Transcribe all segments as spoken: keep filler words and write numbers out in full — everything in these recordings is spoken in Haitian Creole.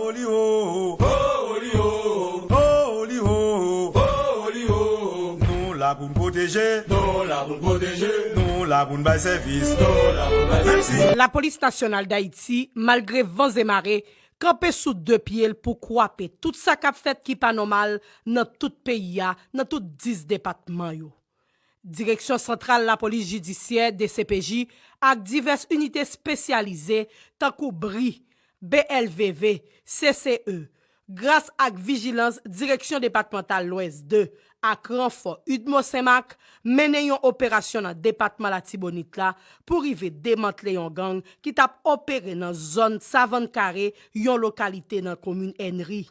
Oli ho, ho, oli ho, ho, oli ho, ho, oli ho. Nou la pou n pwoteje, nou la pou n pwoteje, nou la pou n bay sèvis, nou la pou n bay sèvis. Lapolis Nasyonal d Ayiti, malgre van e mare, kanpe sou de pye l pou kwape tout sa k ap fèt ki pa nòmal nan tout peyi a, nan tout dis depatman yo. Direksyon Santral Lapolis Jidisyè, D C P J, ak divès inite espesyalize, tankou bri, B L V V, C C E, gras ak vijilans Direksyon Depatmantal Lwès de ak ranfò UDMO Senmak, mennen yon operasyon nan depatman Latibonit la pou rive demantle yon gang ki t ap opere nan zòn Savann Kare, yon lokalite nan komin Ènri.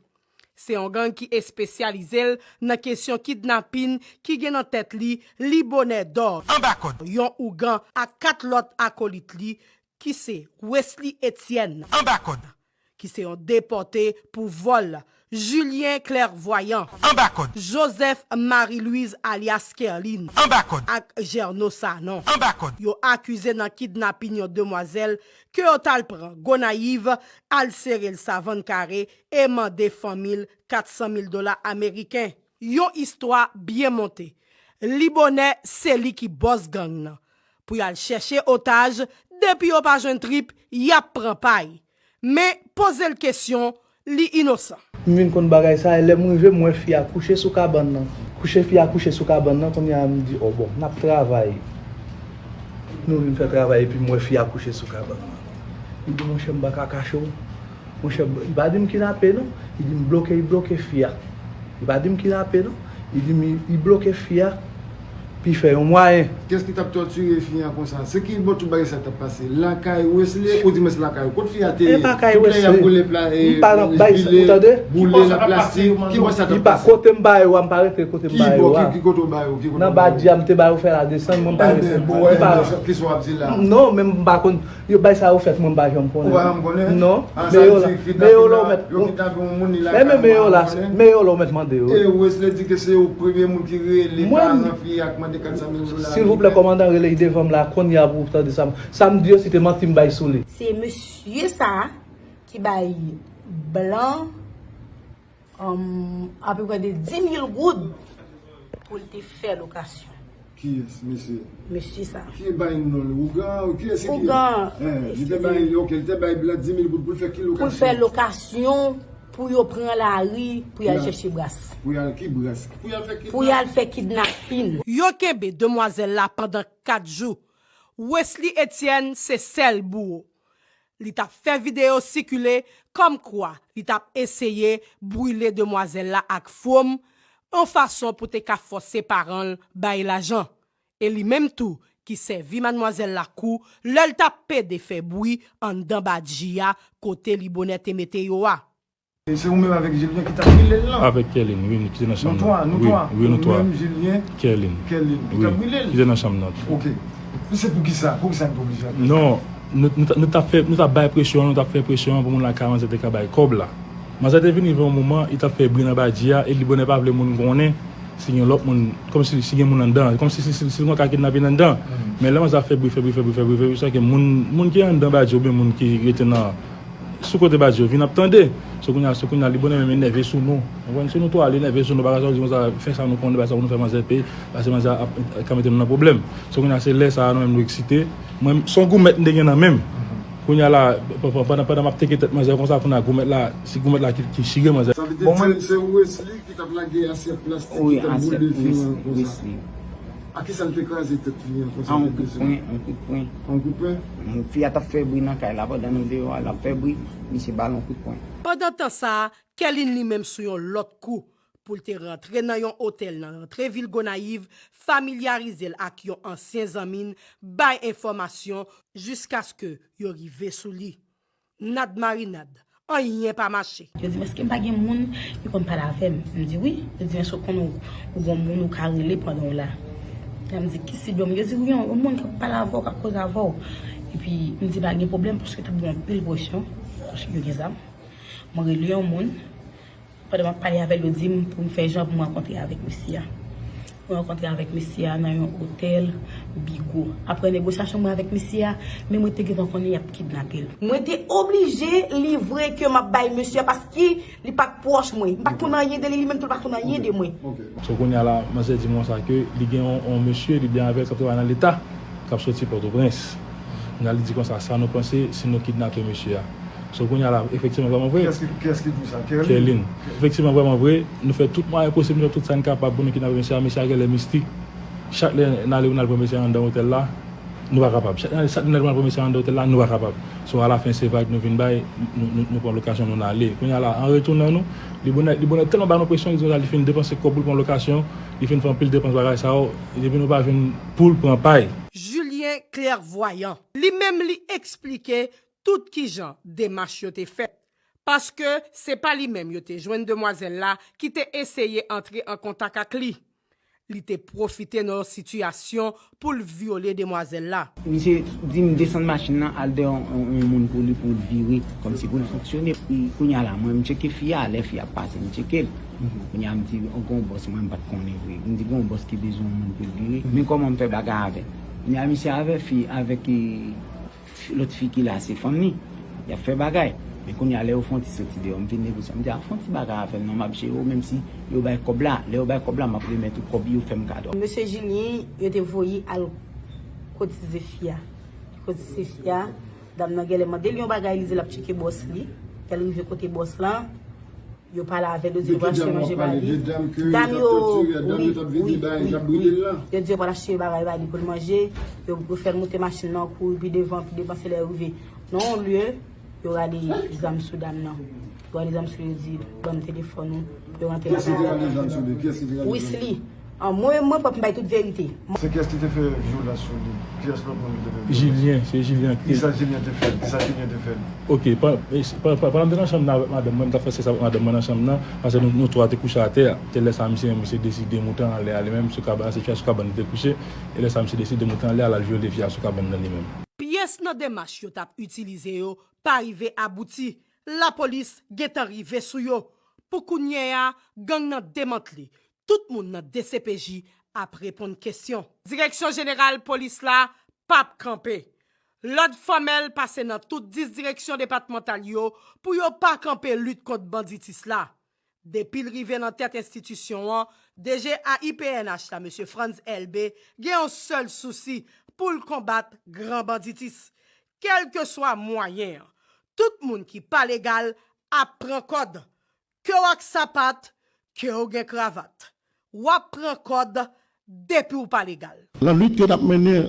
Se yon gang ki espesyalize l nan kesyon kidnapin ki gen nan tèt li Libonè Dò, yon ougan, ak kat lòt akolit li ki se Wesley Etienne, ki se yon depòte pou vòl, Julien Clairvoyant, Joseph Marie Louise alyas Kerlin, ak Gerno Sanon. Yo akize nan kidnapin yon demwazèl ke yo t al pran Gonayiv, al sere l Savann Kare e mande fanmi l kat san mil dola ameriken. Yon istwa byen monte. Libonè se li ki bòs gang nan. Pou y al chèche otaj, depi yo pa jwenn trip, y ap pran pay. Men, poze l kesyon, li inosan. M vin konn bagay sa, e lè m rive, m wè fi a kouche sou kabann nan. Kouche, fi a kouche sou kabann nan, kounye a m di, o bon, n ap travay. Nou vin fè travay, epi m wè fi a kouche sou kabann nan. M di, monchè, m pa ka kache w. Monchè, li pa di m kidnape non. Li di m bloke, li bloke fi a. Li pa di m kidnape non. Li di m li, li bloke fi a. Pi fè yon mwayen. Kiyès ki t ap tòtire fi a konsa? Se ki bò tout bagay sa t ap pase? Lakay Wesley, ou di mwen se lakay ou. Kot fi a te ye? E pa kay Wesley. Tout lè y ap boule pla, e, m pa nan bay sa, ou tande? Boule la plastik. Ki bò sa t ap pase? Kote m ba yo a, m pa rete kote m ba yo a. Ki bò, ki, ki kote w ba yo? Ki kote w ba yo? Nan badji a, m te ba yo fè la desann, mwen m pa rete. Enben, bon, e, kisa w ap di la? Non, men m pa konn. Yo bay sa yo fèt, mwen m pa janm konnen. Ou pa janm konnen? Non. Men yo la, men yo la w mèt, men men men yo la, men yo la w mèt mande yo. E Wesley di ke se ou premye moun ki rele paran fi a k mande kat san mil dola ameriken. Silvouplè, kòmandan, rele y devan m la, kounye a pou w tande sa m, sa m di yo, si te manti m bay sou li. Se mesye sa a ki bay blan, um, apeprè de dis mil goud pou l te fè lokasyon. Kiyès, mesye? Mesye sa. Ki bay non l? Ougan? Kiyès ki? Ougan. Eh, li te bay, ok, li te bay blan dis mil goud pou l fè ki lokasyon? Pou l fè lokasyon, pou yo pran lari, pou y al chèche bras. Pou y al ki bras? Pou y al fè kidnapin? Pou y al fè kidnapin. Yo kenbe demwazèl la pandan kat jou. Wesley Etienne se sèl bouwo. Li t ap fè videyo sikile kòmkwa li t ap eseye brile demwazèl la ak fwom, yon fason pou te ka fòse paran l bay lajan. E li menm tou ki sèvi madmwazèl la kou lè l t ap pede fè bri anndan badji a kote Libonè te mete yo a. E se ou menm avèk Jilyen ki t ap brile l lan? Avèk Kèlin, wi, ki te nan chanm nan. Nou twa, nou twa. Wi, wi, nou twa. Ou menm, Jilyen, Kèlin. Kèlin, ki t ap brile l? Ki te nan chanm nan. Ok. Men se poukisa? Poukisa nou te oblije ap fè sa? Non, nou, nou, t- nou t ap fè, nou t ap bay presyon, nou t ap fè presyon pou moun lakay manzè te ka bay kòb la. Manzè te vin rive yon moman, li t ap fè bri nan badji a, e Libonè pa vle moun konnen si gen lòt moun, kòmsi si gen moun anndan, kòmsi si, si, si l gen ka kidnape anndan. Men lè manzè ap fè bri, fè bri, fè bri, fè bri, fè bri, sa ke moun, moun ki anndan badji oubyen moun ki rete nan sou kote badji yo vin ap tande. So kounye a, so kounye a, Libonè menm enève sou nou. Ou konprann? Si nou twa, li enève sou nou, bagay sa yo di konsa, fè sa nou konnen, bagay sa pou nou fè manzè peye, paske manzè ap, ap ka mete nou nan pwoblèm. So kounye a, se lè sa a, nou menm nou eksite. Mwen, se yon goumèt m te gen nan men m. Kounye a la, p- p- pandan, pandan m ap teke tèt manzè konsa, kounye a goumèt la, si goumèt la ki, ki chire manzè. Sa vle di se, se Wesley ki t ap lage asyèt plastik ki t ap boule fi an konsa. A kisa l te kraze tèt li an konsa? A yon kout pwen, yon kout pwen. Yon kout pwen? Fi a t ap fè bri nan kay la, pandan nou deyò a, l ap fè bri, misye ba l yon kout pwen. Pandan tan sa a, Kèlin li menm sou yon lòt kou pou l te rantre nan yon otèl nan rantre vil Gonayiv, familyarize l ak yon ansyen zanmi n, bay enfòmasyon jiskaske yo rive sou li. Nad marinad, anyen pa mache. Yo di m, èske m pa gen moun ki konn pale avè m? M di, wi. Yo di m, èske w konn ou, ou gon moun ou ka rele pandan w la? Lè m di, ki sib yo? Yo di, wi, yon, yon moun k ap pale avè w, k ap koze avè w. Epi, m di, pa gen pwoblèm, paske yo t ap ban m anpil presyon, paske yo gen zam. Mwen rele yon moun, pandan m ap pale avè l, yo di m pou m fè jan pou m rankontre avèk mesye a. Mwen rankontre avèk mesye a nan yon otèl Bigo. Apre negosyasyon mwen avèk mesye a, men mwen te gentan konnen y ap kidnape l. Mwen te oblije livre ke m ap bay mesye a paske li pa t pwòch mwen. M pa t konn anyen de li, li menm tou li pa t konn anyen de mwen. So kounye a la, manzè di m konsa ke li gen yon, yon mesye, li byen avè l, k ap travay nan Leta, k ap soti Pòtoprens. Kounye a li di konsa, sa nou panse si nou kidnape mesye a? So kounye a la, efektivman, vrèman vre. Kiyès ki, kiyès ki di w sa? Kerlin? Kerlin. Efektivman, vrèman vre, nou fè tout mwayen posib, nou fè tout sa n kapab pou nou kidnape mesye a. Mesye a genlè mistik. Chak lè n ale, n al pran mesye a anndan otèl la, nou pa kapab. Chak lè, chak lè n al pran mesye a anndan otèl la, nou pa kapab. So alafen se vag nou vin bay, nou, nou, nou pran lokasyon, nou n ale. Kounye a la, an retounen nou, li bonè, li bonè tèlman ba nou presyon, li di konsa li fin depanse kòb pou l pran lokasyon, li fin fè anpil depans bagay sa yo, epi nou pa jwenn pou l pran pay. Julien Clairvoyant, li menm li eksplike tout kijan demach yo te fèt, paske se pa li menm yo te jwenn demwazèl la ki te eseye antre an kontak ak li. Li te pwofite nan yon sitiyasyon pou l vyole demwazèl la. Misye di m desann machin nan al dèyè yon, yon, yon moun pou li pou l vire, kòmsi pou l fonksyone. Kounye a la, mwen m tcheke fi a, lè fi a ap pase m tcheke l. Kounye a m di, o, gen yon bòs mwen m pa t konnen vre. M di gen yon bòs ki bezwen yon moun pou l vire. Men kòman m fè bagay avè l? Kounye a misye avè fi, avèk lòt fi ki la se fanm li, y ap fè bagay. Men kounye a lè yo fè yon ti soti deyò, m vin negosye, m di a fè yon ti bagay avè m non, m ap jere w, menm si yo bay kòb la, lè yo bay kòb la m ap remèt ou kòb yo fè m kado. Mesye Julien yo te voye al kotize fi a. Li kotize fi a, dam nan genlè mande l yon bagay, li di l ap tcheke bòs li. Lè l rive kote bòs lan, yo pale avè l, yo di yo pral achte manje ba li. Dam yo, wi, wi, wi, wi. Yo di yo pral achte bagay ba li pou l manje. Yo, yo fè l moute machin nan, kouri pi devan, pi devan, se lè yo rive nan yon lye, yo rale zam sou dam nan. Yo rale zam sou li, yo di, ban m telefòn ou. Yo rantre lakay. Kiyès ki te rale zam sou li? Kiyès ki te rale zam? Wisly. An, mwen menm, mwen pwòp, m bay tout verite. Se kiyès ki te fè vyolans sou li? Kiyès lòt moun ki te fè vyolans? Julien, se Julien ki te. Kisa Julien te fè l? Kisa Julien te fè l? Ok, pa, pa, pa, pandan m te nan chanm nan avèk madanm mwen, m t ap fè sèks avèk madanm mwen nan chanm nan, paske nou, nou twa te kouche atè a. Se lè sa a, misye menm, misye deside moute anlè a li menm, sou kabann, se fi a sou kabann li te kouche, e lè sa a, misye deside moute anlè a, l al vyole fi a sou kabann nan li menm. Pyès nan demach yo t ap itilize yo pa rive abouti, lapolis gentan rive sou yo. Pou kounye a, gang nan demantle, tout moun nan D C P J ap reponn kesyon. Direksyon Jeneral Polis la p ap kanpe. Lòd fòmèl pase nan tout dis direksyon depatmantal yo pou yo pa kanpe lit kont banditis la. Depi l rive nan tèt enstitisyon an, D G A I P N H la, mesye Frantz Elbé, gen yon sèl sousi pou l konbat gran banditis, kèlkeswa mwayen an. Tout moun ki pa legal ap pran kòd. Ke w ak sapat, ke w gen kravat, w ap pran kòd depi w pa legal. Nan lit ke n ap mennen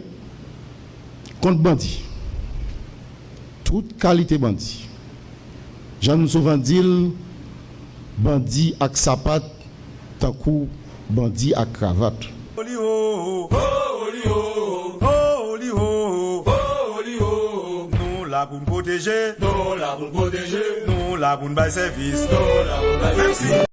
kont bandi, tout kalite bandi, jan n souvan di l, bandi ak sapat tankou bandi ak kravat. Nou la pou n pwoteje. Nou la pou n pwoteje. Nou la pou n bay sèvis. Nou la pou n bay sèvis. Menm si.